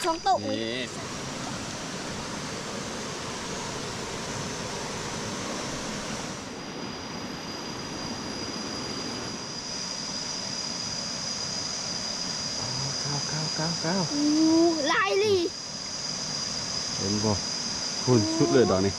ສອງໂຕ ນີ້ ກ້າວ ກ້າວ ກ້າວ ກ້າວ ໂອ້ ຫຼາຍອີ່ຫຼີ ເຫັນບໍ່? ພຸ້ນສຸດເລີຍດອກນີ້.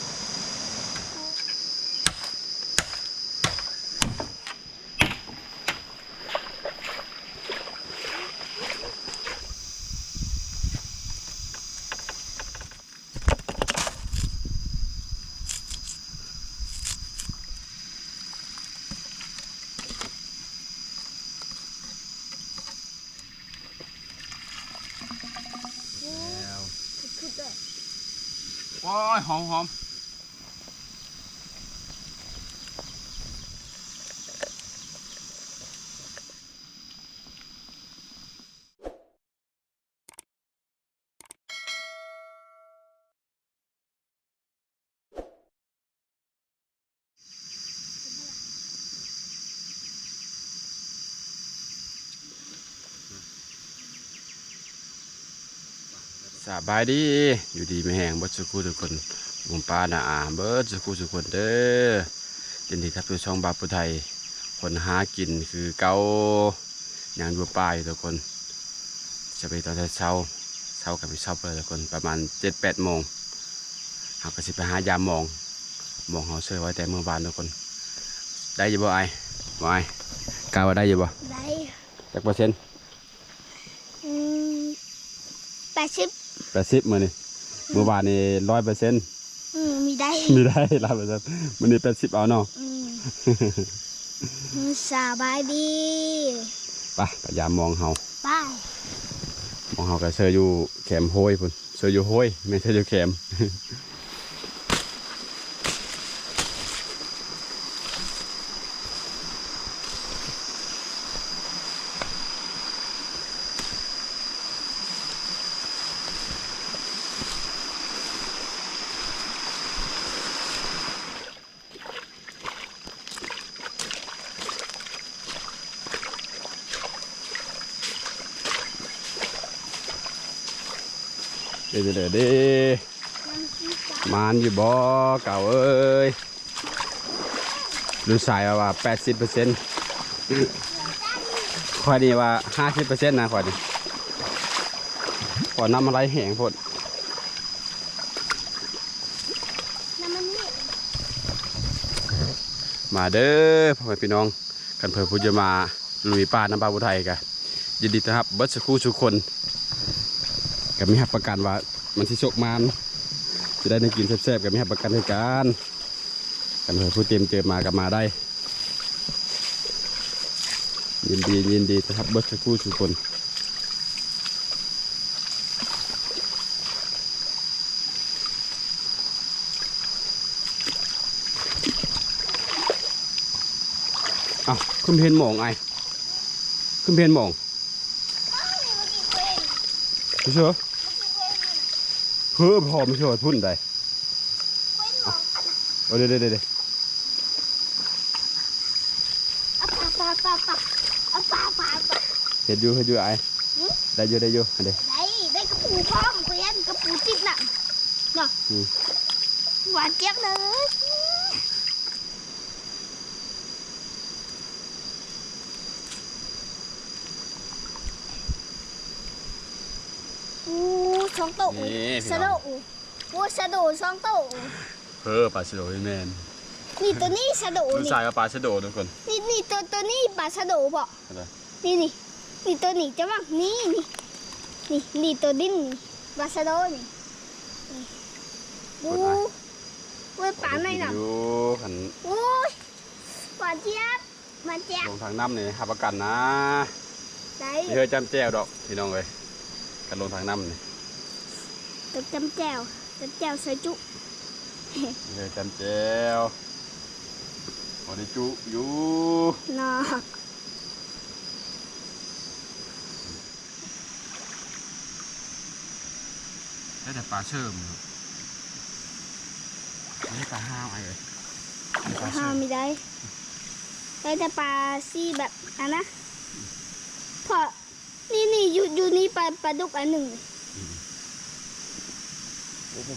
ໂອ້ຍ ຫອມໆ. ສະບາຍດີ ຢູ່ດີມີແຮງເບິດສູ່ຄູ່ທຸກຄົນ ລຸງປ້ານ້າອາເບິດສູ່ຄູ່ທຸກຄົນເດີ. ຍິນດີຮັບສູ່ຊ່ອງບ່າວຜູ້ໄທ ຄົນຫາກິນຄືເກົ່າ ຍັງຢູ່ປ່າຢູ່ທຸກຄົນ. ສະເບຕອນເຊົ້າໆ ເຊົ້າກໍມີເຊົ້າເປີດທຸກຄົນ ປະມານເຈັດແປດໂມງ ເຮົາກໍຊິໄປຫາຢາມມອງ ມອງເຮົາເຊີໄວ້ແຕ່ມື້ວານທຸກຄົນ. ໄດ້ຢູ່ບໍ່ອ້າຍ? ບໍ່ອ້າຍ? ກະວ່າໄດ້ຢູ່ບໍ່? ໄດ້. ຈັກເປີເຊັນ? ອືມ ແປດສິບ ແປດສິບມື້ນີ້. ອືມ ມື້ວານນີ້ຮ້ອຍເປີເຊັນ. ອືມ ມີໄດ້ ມີໄດ້ຮ້ອຍເປີເຊັນ ມື້ນີ້ແປດສິບເອົາເນາະ. ອືມ ສະບາຍດີ ໄປ ໄປຢາມມອງເຮົາ ໄປ. ມອງເຮົາກໍເຊີຢູ່ແຄມໂຮຍພຸ້ນ ເຊີຢູ່ໂຮຍ ແມ່ນເຊີຢູ່ແຄມ. ເປັນຈັ່ງໃດເດ້? ໝານຢູ່ບໍ່ ເກົ່າເອີຍ? ລູກຊາຍວ່າ ວ່າແປດສິບເປີເຊັນ ຂ້ອຍນີ້ວ່າຫ້າສິບເປີເຊັນນະ ຂ້ອຍນີ້ ເພາະນ້ຳມັນໄຫຼແຮງໂພດ. ມາເດີພໍ່ແມ່ພີ່ນ້ອງ ຄັນເຜີຜູ້ຈະມາລຸຍປ່ານຳບ່າວຜູ້ໄທກະ ຍິນດີຕ້ອນຮັບເບິດສູ່ຄູ່ສູ່ຄົນ. ກະມີຮັບປະກັນວ່າມັນຊິໂຊກໝານ ຈະໄດ້ແນວກິນແຊບໆ ກະມີຮັບປະກັນຄືກັນ. ຄັນເຜີຜູ້ເຕັມເຈີມາກະມາໄດ້. ຍິນດີ ຍິນດີຕ້ອນຮັບເບິດສູ່ຄູ່ສູ່ຄົນ. ອ້າວ ຄືບໍ່ເຫັນໝອງອ້າຍ ຄືບໍ່ເຫັນໝອງ ເຊື່ອ ເຮີ ພໍ່ມາຊ່ວຍພຸ້ນໃດ. ເອີ ເດ ເດ ເດ ເດ ເຮັດຢູ່ ເຮັດຢູ່ອ້າຍ. ຫື ໄດ້ຢູ່ ໄດ້ຢູ່ ຫັ້ນເດ ໄດ້ ໄດ້ກະປູພ້ອມ ຂ້ອຍຢ້ານກະປູຕິດນ້ຳເນາະ. ອືມ ຫວານຈຽບເລີຍ. ໂອ້ ສອງໂຕ ນີ້ພີ່ນ້ອງ ຊະໂດ. ໂອ້ ຊະໂດສອງໂຕ. ເອີ ປາຊະໂດນີ້ແມ່ນ ນີ້ ໂຕນີ້ຊະໂດ ລູກຊາຍວ່າປາຊະໂດທຸກຄົນ. ນີ້ ນີ້ ໂຕ ໂຕນີ້ປາຊະໂດບໍ? ນີ້ ນີ້ ນີ້ ໂຕນີ້ຈະມັກ ນີ້ ນີ້ ນີ້ ໂຕດິນນີ້ ປາຊະໂດນີ້. ນີ້ ໂອ້ ໂອ້ຍ ປາໃນນ້ຳ ໂອ້ຍ ຫວານຈຽບ. ມາແຈກ ລົງທາງນ້ຳນີ້ຮັບປະກັນນະ ໄດ້ ຊິເຮີ້ຈ້ຳແຈ່ວດອກພີ່ນ້ອງເອີຍ. ຄັນລົງທາງນ້ຳນີ້ ຕ້ອງຈ້ຳແຈ່ວ ຈ້ຳແຈ່ວໃສ່ຈຸ ຊິເຮີ້ຈ້ຳແຈ່ວ ພໍໄດ້ຈຸຢູ່ເນາະ. ໄດ້ແຕ່ປາເສີມ ນີ້ປາຫ້າວອ້າຍເອີຍ ປາຫ້າວມີໄດ້ ໄດ້ແຕ່ປາສີແບບອັນນະ ເພາະ ນີ້ ນີ້ ຢູ່ ຢູ່ນີ້ປາ ປາດຸກອັນໜຶ່ງ ອືມ โอ้โห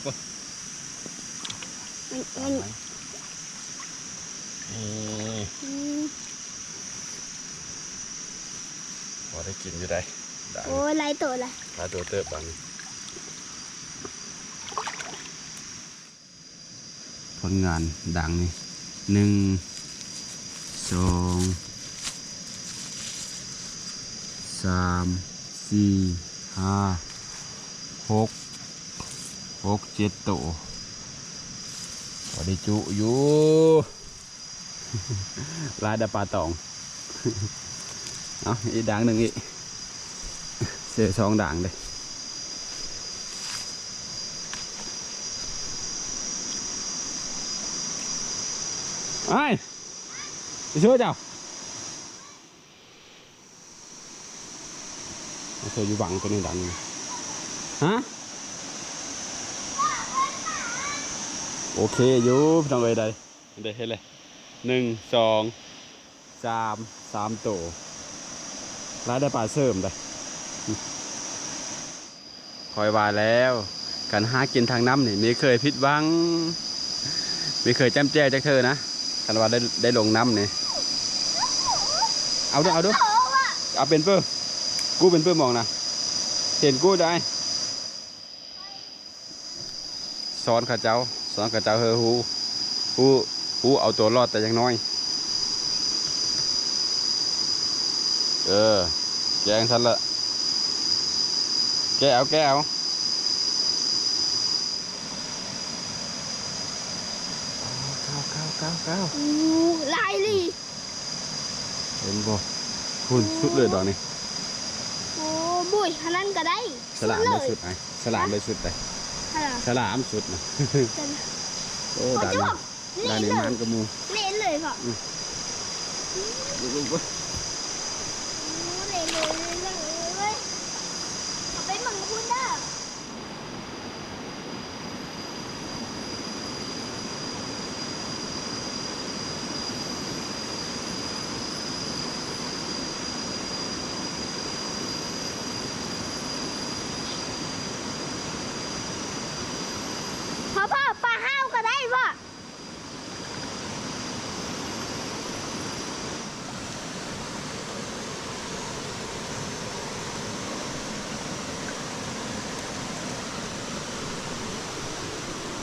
มัน มัน นี่ อืม พอได้กินอยู่ได้ ด่าง โอ้ หลายโตละ หลายโตเติบด่างนี่ ผลงานด่างนี่ หนึ่ง สอง สาม สี่ ห้า หก หก เจ็ดโต พอได้จุอยู่ หลายแต่ปลาตอง เอาอีกด่างหนึ่งอีก เสียสองด่างเลย ไอ้ ไปช่วยเจ้า มาช่วยอยู่บังตัวนี้ด่างนี่ ฮะ โอเคอยู่ พี่น้องเอ้ย ได้ ได้ เห็นเลย หนึ่ง สอง สาม สามโต หลายได้ปลาเสริมได้ ข้อยว่าแล้ว คันหากินทางน้ำนี่ ไม่เคยผิดหวัง ไม่เคยจ้ำแจ้จักเทื่อนะ คันว่าได้ ได้ลงน้ำนี่ เอาเด้อ เอาเด้อ เอาเป็นเปิ้ล กู้เป็นเปิ้ลมองนะ เห็นกู้ได้ สอนเขาเจ้า สอนเขาเจ้า เฮ้อ ฮู้ ฮู้ ฮู้เอาตัวรอดแต่อย่างน้อย เออ แกงซั่นละ แกะเอา แกะเอา โอ้ หลายอีหลี เห็นบ่ พุ้นสุดเลยดอกนี้ โอ้ บุ้ย อันนั้นก็ได้ สลามได้สุด สุดเลย ไอ้ สลามได้สุดเลย สลาม สลามสุดนะ สลาม โอ้ โอ้ ด่านนี้ จวบ ด่านนี้ เละเลย มันกะหมู่ เละเลยพ่อ อืม ดู ดู ดู โอ้ เละเลย เละเลย เอาไปหม่องพุ้นเด้อ พ่อ พ่อ ปลาห้าวก็ได้พ่อ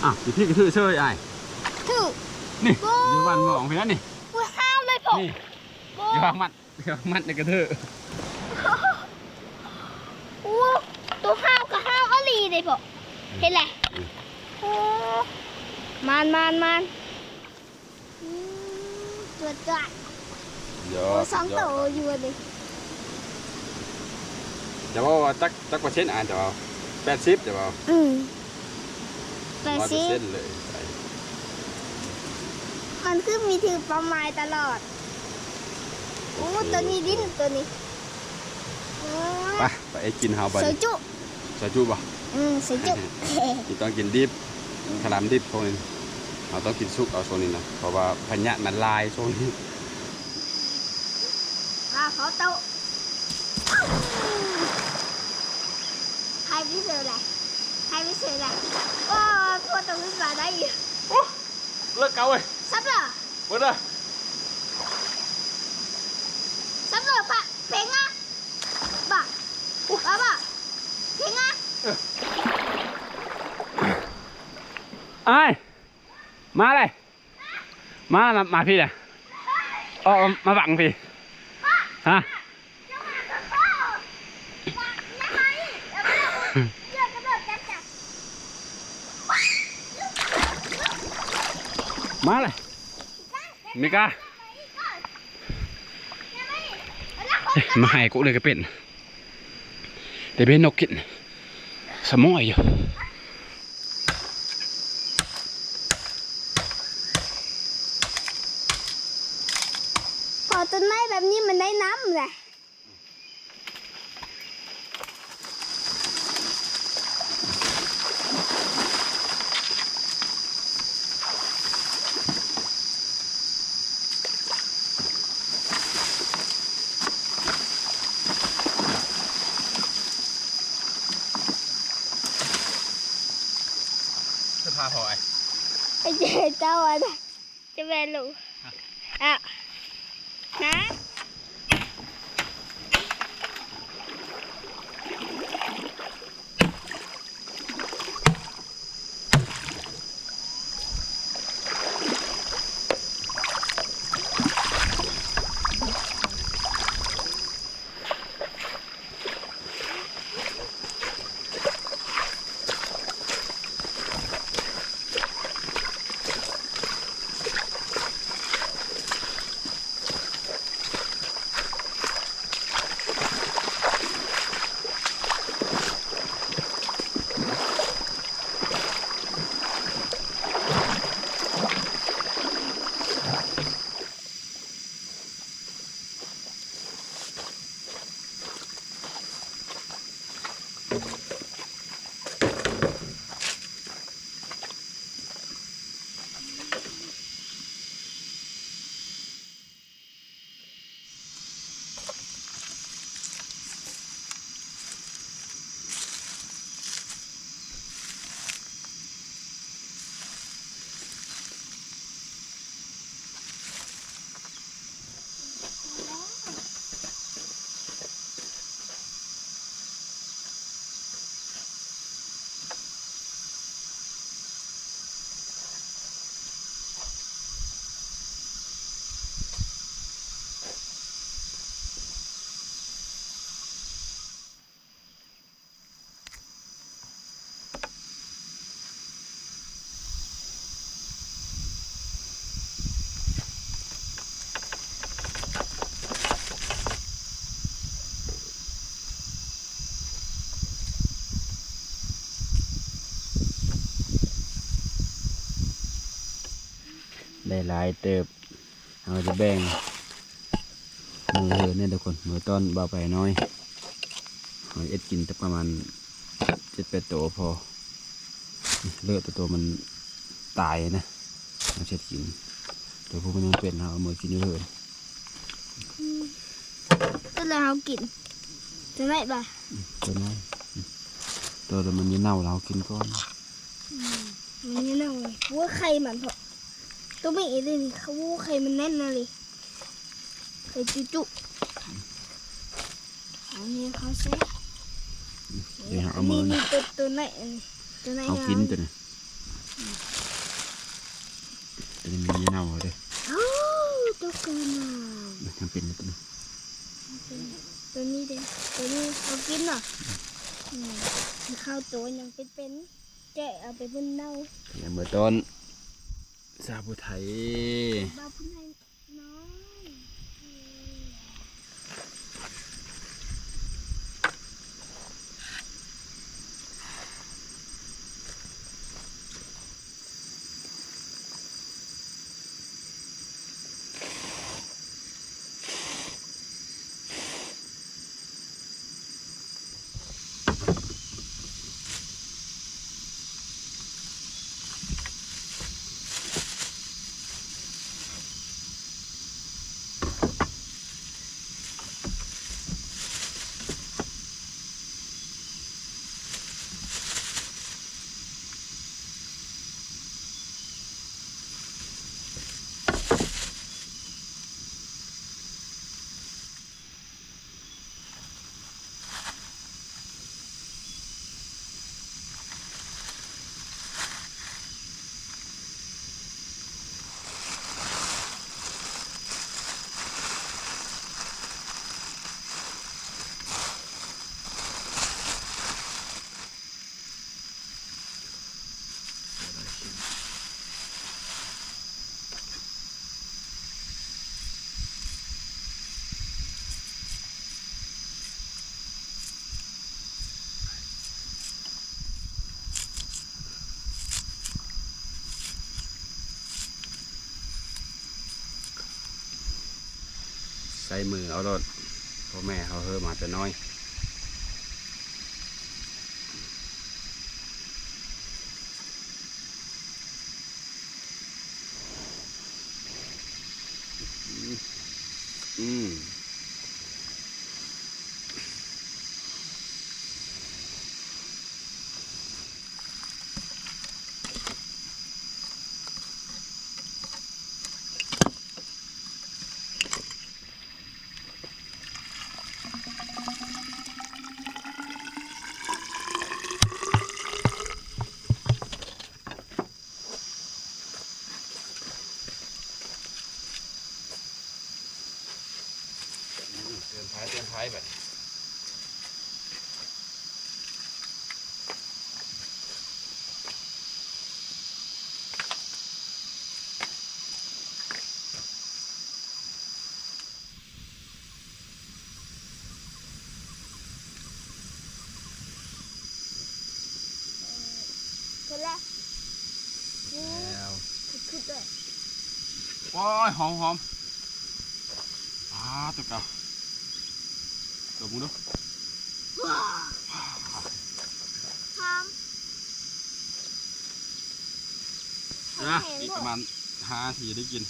อ่ะ อยู่พี่กระทืบเชยอ้าย ถืก นี่ โอ้ อยู่บ้านหม่องพี่นั่นนี่ อุ้ย ห้าวเลยพ่อ นี่ โอ้ อยู่บ้านมัน มันในกระเทอะ โอ้ ตัวห้าวก็ห้าวอีหลีเด้พ่อ เห็นแหละ อืม โอ้ มาน มาน มาน อืม จวดจ้าด ยอด โอ้ สอง ยอด โตอยู่นี่ จะว่า ว่าจัก จักเปอร์เซ็นต์ อ่านจะว่า แปดสิบ จะว่า อืม แปดสิบ ร้อยเปอร์เซ็นต์ เลย มันคือมีถือเป้าหมายตลอด โอ้ โอเค ตัวนี้ดิ้น ตัวนี้ โอ้ ไป ไปกินเฮาบัดนี้ ซอยจุ ซอยจุบ่ อืม ซอยจุ นี่ต้องกินดิบ ขะหล่ำดิบช่วงนี้ เฮาต้องกินสุกเอาช่วงนี้นะ เพราะว่าพะยาธิมันหลายช่วงนี้ อ่า ขอโต๊ะ ให้พี่เสือแหละ ให้พี่เสือแหละ โอ้ พวกตัวขึ้นมาได้อยู่ โอ้ เลิกเก่าเว้ย ซับเหรอ เบิดเด้อ ซับเหรอปะ เพลงอะ บ่ะ บ่ะ บ่ะ เพลงอะ เออ อ้าย มาเลย มา มา มาพี้แหละ ออกมา มาบังพี้ ฮะ มาเลย มิกา มาให้กูเลยก็เป็น แต่เป็นนกกิน สมอยอยู่ พอต้นไม้แบบนี้มันได้น้ำแหละ ໂອ້ຍ ໄອ້ເຈົ້າອັນ ຈະແມ່ນລູກ ອ່ະ ຮະ? ໄດ້ຫຼາຍເຕີບ ເຮົາຈະແບ່ງມື້ເຮີນນີ້ທຸກຄົນ ມື້ຕອນບ່າວໄພນ້ອຍ ເຮົາເຮັດກິນແຕ່ປະມານເຈັດແປດໂຕພໍ ເລືອກແຕ່ໂຕມັນຕາຍນະ ເຮົາເຮັດກິນ ໂຕຜູ້ມັນຍັງເປັນ ເຮົາເອົາເມືອກິນຢູ່ເຮືອນ ອືມ ໂຕແລ້ວເຮົາກິນ ໂຕໄດ້ບໍ່? ໂຕນັ້ນ ໂຕແລ້ວມັນຍັງເນົ່າ ເຮົາກິນກ່ອນ ອືມ ມັນຍັງເນົ່າ ໂອ້ຍ ໄຂ່ມັນເພາະ ໂຕມີອີ່ຫຼີນີ້ ໂອ້ ໄຂ່ມັນແໜ້ນນະເລີຍ ໄຂ່ຈຸໆ ເອົານີ້ເຂົ້າໃສ່ ນີ້ ເອົາມື ນີ້ ນີ້ ໂຕ ໂຕໃນ ອັນນີ້ ໂຕໃນ ເຮົາກິນ ງາມ ໂຕນີ້ ໂຕນີ້ມັນເນົ່າເດີ ໂອ້ ໂຕກະໜ່າ ມັນຍັງເປັນຢູ່ໂຕນີ້ ໂຕນີ້ເດ້ ໂຕນີ້ເຮົາກິນເນາະ ອືມ ເຂົ້າໂຕຍັງເປັນໆ ແກະເອົາໄປບຸນເນົ່າ ເມື່ອຕອນ ສາວຜູ້ໄທ ບ່າວຜູ້ໄທນ້ອຍ. ໃຊ້ມືເອົາໂລດ ພໍ່ແມ່ເຮົາເຮີມາແຕ່ນ້ອຍ. ອືມ. ເຕືອນໄພ ເຕືອນໄພບັດນີ້. ເອີ ເພິ່ນລະ ແລ້ວ ຄື ຄືແບບ ໂອ້ຍ ຫອມ ຫອມ ອາ ຕົວກາ ຕົວະ ເບິ່ງດູ ຫອມ ນະ ອີກປະມານຫ້ານາທີໄດ້ກິນ.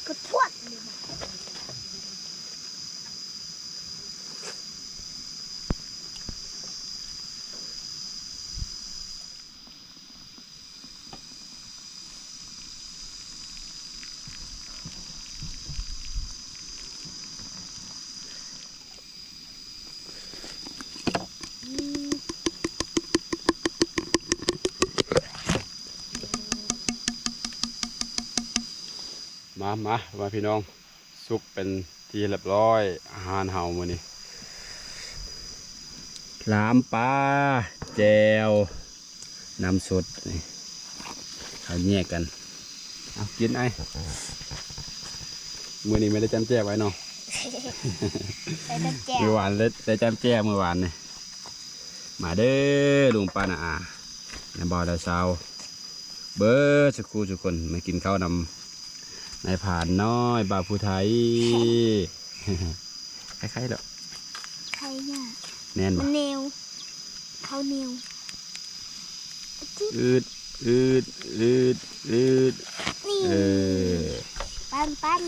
ກະທວດເລີຍ. ມາ ມາ ມາ ພີ່ນ້ອງ. ສຸກເປັນທີ່ຮຽບຮ້ອຍ ອາຫານເຮົາມື້ນີ້ ລາມປາ ແຈ່ວ ນ້ຳສົດ ນີ້ ເຮົາແຍກກັນ ເອົາ ກິນອ້າຍ. ມື້ນີ້ບໍ່ໄດ້ຈ້ຳແຈ່ວໄວ້ເນາະ ໃສ່ແຕ່ແຈ່ວ ມື້ວານໄດ້ ໄດ້ຈ້ຳແຈ່ວມື້ວານນີ້. ມາເດີ ລຸງປ້າ ນ້າອາ ນ້າບ່າວ ນ້າສາວ ເບິດສຸຄູ່ສຸຄົນ ມາກິນເຂົ້ານຳນາຍພານນ້ອຍ ບ່າວຜູ້ໄທ. ໄຄໆ ດອກ ໄຄຍາກ ແມ່ນບໍ່? ມັນໜຽວ ເຂົ້າໜຽວ ອືດ ອືດ ອືດ ອືດ ນີ້ ເອີ ປັ້ນ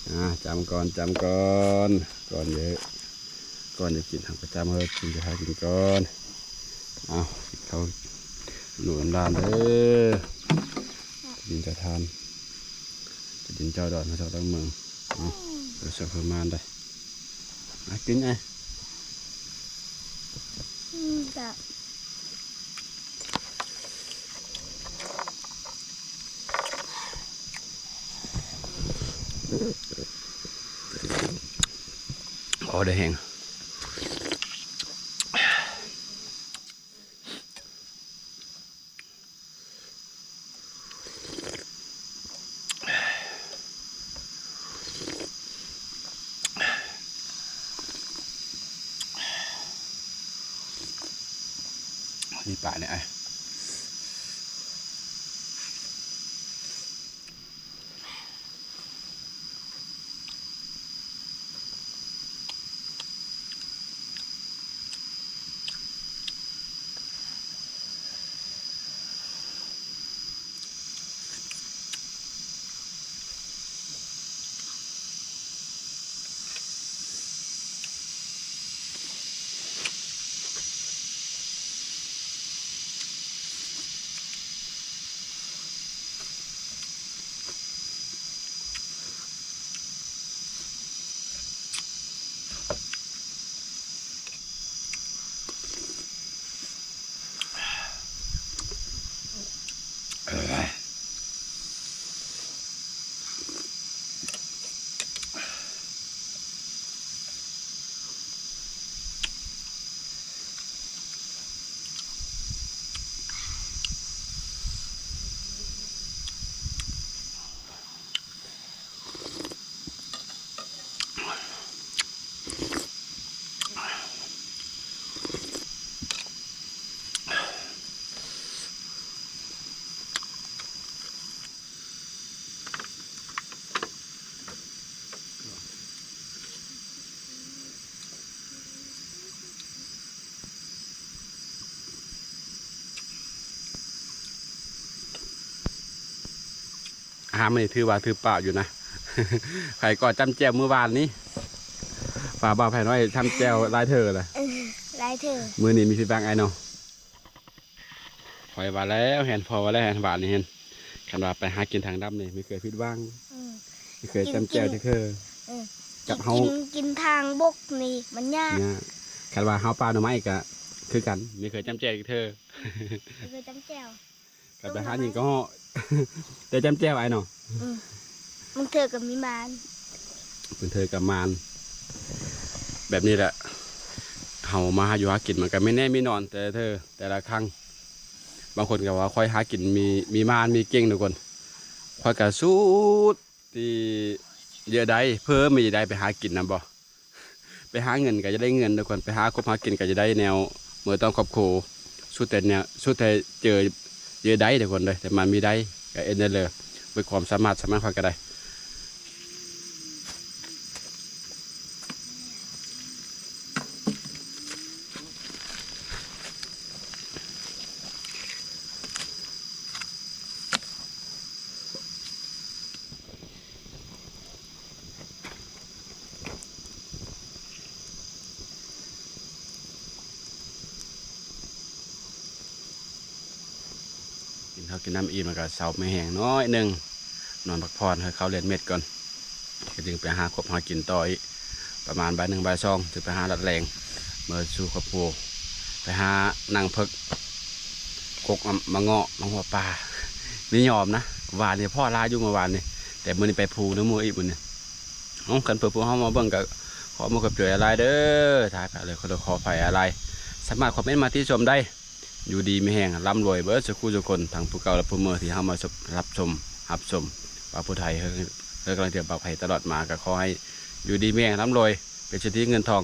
ໆ ອ່າ ຈ້ຳກ່ອນ ຈ້ຳກ່ອນ ກ່ອນເດີ. ກ່ອນຈະກິນ ເຮົາກະຈຳເຮົາກິນ ຈະພາກິນກ່ອນ. ເອົາ ເຂົ້າໜູນຫຼານເດີ ດິນເຈົ້າທ່ານ ຈະດິນເຈົ້າດອນ ເຮົາເຈົ້າຕັ້ງເມືອງ ເອົາ ເອົາເສືອເພີ່ມມານໄດ້ ມາກິນໄອ້ ອືມ ແຊບ. ພໍໄດ້ແຮງ ນີ້ປານີ້ອ້າຍ. ອາຫານມື້ນີ້ຖືວ່າຖືປາກຢູ່ນະ ຂ້ອຍກໍຈ້ຳແຈ່ວມື້ວານນີ້ ວ່າບ່າວໄພນ້ອຍຈ້ຳແຈ່ວຫຼາຍເທື່ອລະ ເອີ ຫຼາຍເທື່ອ. ມື້ນີ້ມີຜິດຫວັງອ້າຍເນາະ. ຂ້ອຍວ່າແລ້ວແຮນ ພໍ່ວ່າແລ້ວແຮນ ຫວານນີ້ແຮນ ຄັນວ່າໄປຫາກິນທາງດຳນີ້ ບໍ່ເຄີຍຜິດຫວັງ ອືມ ບໍ່ເຄີຍຈ້ຳແຈ່ວຈັກເທື່ອ. ເອີ ກັບເຮົາ ກິນ ກິນທາງບົກນີ້ມັນຍາກ ຍາກ. ຄັນວ່າເຮົາປ່າໜໍ່ໄມ້ກໍຄືກັນ ບໍ່ເຄີຍຈ້ຳແຈ່ວຈັກເທື່ອ ບໍ່ເຄີຍຈ້ຳແຈ່ວ. ກໍໄປຫາຫຍັງກໍເຫາະ ແຕ່ຈ້ຳແຈ່ວອ້າຍເນາະ. ອືມ ບາງເທື່ອກໍມີມານ ບາງເທື່ອກໍມານ. ແບບນີ້ແຫຼະ ເຮົາມາຫາຢູ່ຫາກິນ ມັນກໍມີແນ່ມີນອນ ແຕ່ເທື່ອ ແຕ່ລະຄັ້ງ. ບາງຄົນກໍວ່າຂ້ອຍຫາກິນມີ ມີມານ ມີເກັ່ງທຸກຄົນ. ຂ້ອຍກໍສຸດທີ່ເຢາະໄດ້ ເພີ້ມີໄດ້ໄປຫາກິນນຳບໍ່ ໄປຫາເງິນກໍຈະໄດ້ເງິນທຸກຄົນ ໄປຫາຄົບຫາກິນກໍຈະໄດ້ແນວເໝີຕ້ອງຄອບຄົວ ສຸດແຕ່ແນວ ສຸດແຕ່ເຈີເຢາະໄດ້ທຸກຄົນເດີ ແຕ່ມານມີໄດ້ ກໍເຮັດໄດ້ເລີຍ ເບິດຄວາມສາມາດສາມາດຂ້ອຍກໍໄດ້. ກິນເຂົ້າກິນນ້ຳອີ່ມ ແລ້ວກໍເຊົາມີແຮງໜ້ອຍໜຶ່ງ ນອນພັກຜ່ອນໃຫ້ເຂົ້າເລນເມັດກ່ອນ ກໍຈຶ່ງໄປຫາຄົບຫາກິນຕໍ່ອີກ ປະມານບ່າຍໜຶ່ງບ່າຍສອງ ຈະໄປຫາລັດແລງ ເມືອສູ່ຄອບຄົວ ໄປຫານັ່ງເພິກ ກົກມາ ມາເງາະ ມາຫົວປ່າ. ມີຍອມນະ ວານນີ້ພໍ້ຫຼາຍຢູ່ ມື້ວານນີ້ ແຕ່ມື້ນີ້ໄປພູນຳໝູ່ອີກມື້ນີ້. ເອົ້າ ຄັນເພື່ອພວກເຮົາມາເບິ່ງກໍຂໍຂອບໃຈຫຼາຍໆເດີ ຖ້າຜິດພາດແລ້ວກໍຂໍອະໄພອະໄລ ສາມາດຄອມເມັນມາຕິຊົມໄດ້. ຢູ່ດີມີແຮງ ລ່ຳລວຍເບິດສູ່ຄູ່ສູ່ຄົນ ທັງຜູ້ເກົ່າ ແລະ ຜູ້ໃໝ່ທີ່ເຂົ້າມາຊົມ ຮັບຊົມ ຮັບຊົມ ວ່າຜູ້ໄທເຮີ ເຮີກຳລັງຈະບາກໃຜຕະຫຼອດມາ ກໍຂໍໃຫ້ຢູ່ດີມີແຮງ ລ່ຳລວຍ ເປັນເສດຖີເງິນທອງ.